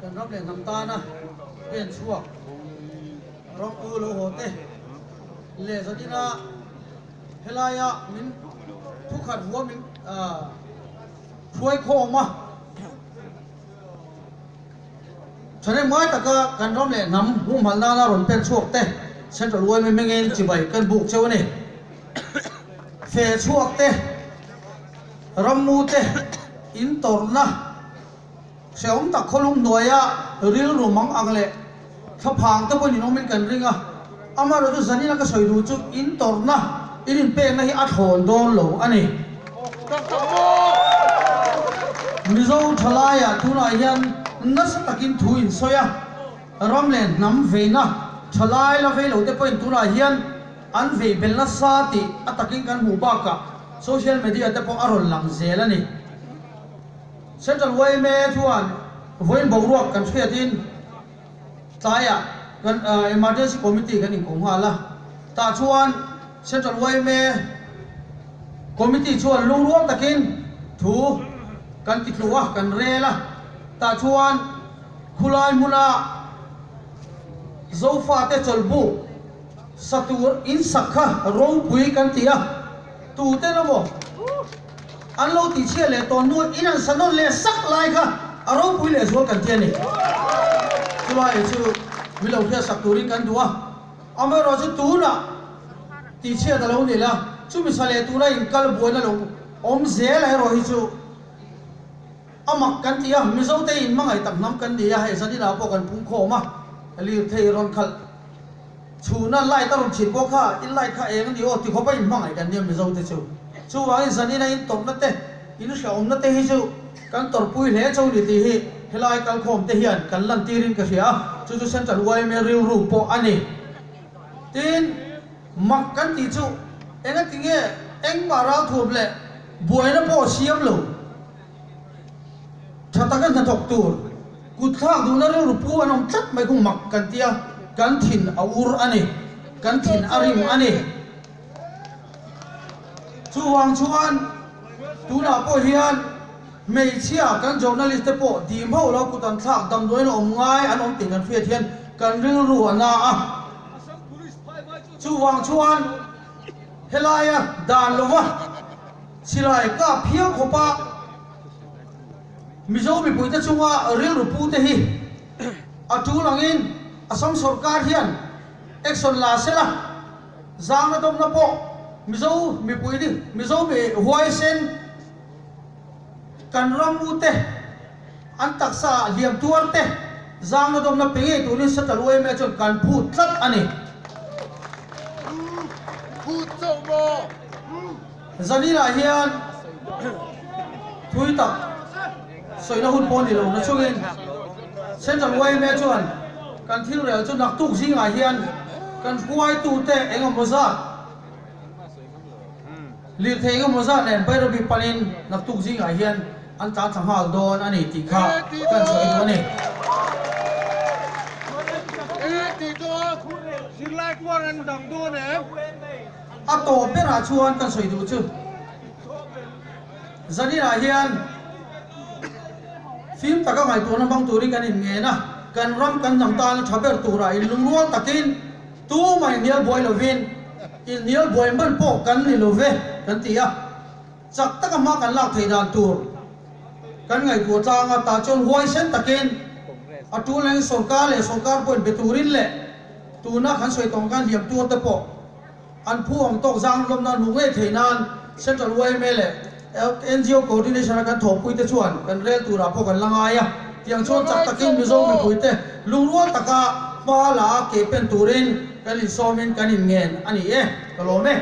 Kan ram leh hnam tana pen chhuak ram u lo haw te leh zanin a helaia min thukhat hua min hruai khawm a. Thahnem ngai taka kan ram leh hnam humhalh nana rawn pen chhuak te Central yma hmingin chibai kan buk cheu a ni. Fe chhuak te, rammu te in tawrhna hrehawm tak khawlum hnuaia rilru mang ang leh thlaphang te pawhin in awmin kan ring a. Amaherawhchu zanina ka sawi duh chu in tawrhna in inpekna hi a thlawn dawn lo a ni. Mizo thalaiah tunah hian nasa takin thu in sawi a, ram leh hnam veina thalai la vei lo te pawhin tunah hian an vei bel nasa tih a takin kan hmuh bakah social media te pawh a rawn lang zel a ni. Central yma chuan vawiin boruak kan hriatin Tlaiah kan Emergency Committee kan inkawm nghal a, tah chuan Central yma Committee chuan lungrual takin thu kan ti tluh a, kan rel a, tah chuan khulai hmuna Zofate chawlhbuk sa tur in sak kha ropui kan ti a, tuten emaw An lo tihchhiat leh tawn hnu in an sa nawn leh sak lai kha a ropui leh zual kan ti a ni. Chulai chu mi lo hriat sak turin kan duh a, amaherawh chu tunah tihchhiat a lo ni la, chumi sa leh tura inkal buaina lo awm zel erawh hi chu a mak kan ti a, Mizote in hmangaih tak hnam kan ni a, hei zaninah pawh kan pungkhawm a, lirthei rawn khalh. Chhuna light a rawn chhit pawh kha i light kha eng a ni aw ti khawp a in hmangaih kan nia Mizo te chu. Chuvangin zanin a in tawrhna te, in hrehawmna te hi chu kan tawrhpui hle cho ni tih hi helai kalkhawm te hian kan lantirin ka hria a, chu chu Central yma rilru pawh a ni. Tin, mak kan tih chu engati nge engmah ralthuam leh buaina pawh siam lo. Tha taka hnathawk tur kut thlak duhna rilru pu an awm tlat mai kung mak kan tia, kan thin a ur a ni, kan thin a rim a ni. Chuvang chuan tunah pawh hian hmeichhia kan journalist te pawh dim hauh lo kut an thlak damdawiin a awm ngai an awm tih kan hriat hian kan rilru a na a. Chuvang chuan helaia dan lova. Silai kap phiang khawpa Mizo mipuite chunga rilru pute hi a tul angin Assam sorkar hian action la se la, zangna dawmna pawh Mizo mipui Mizo mi huaisen kan ram ute an taksa hliam tuar te zangna dawmna pe ngei turin Central yma chuan kan phut tlat a ni. Zaninah hian thui tak sawina hun pawh ni lo na chungin Central yma chuan kan thil rel chu naktuk zingah hian kan hruaitute eng emaw zat lirthei eng emaw zat nen Bairabi panin naktuk zingah hian an tlan thla nghal dawn a ni tih kha kan sawi duh a ni. A tawp berah chuan kan sawi duh chu Zaninah hian fim taka ngaihtuahna hmang turin kan inngen a, kan ram kan hnam tana tha ber turah inlungrual takin tumah inhnial buai lovin inhnial buai hman pawh kan ni lo ve kan ti a, chak taka hma kan lak theih dan tur kan ngaihtuah tlang a, tah chuan huaisen takin a tul lengin sorkar leh sorkar pawhin be turin leh tuna kan sawi tawng khan hliam tuar te pawh An phu ang tawk zang lawm nan hmuh ngei theih nan Central yma leh NGO Coordination a kan thawhpui te chuan kan rel turah pawh kan la ngai a, tiang chuan chak takin Mizo mipui te lungrual taka hma la a ke pen turin kan insawmin kan inngen a ni e, ka lawm e.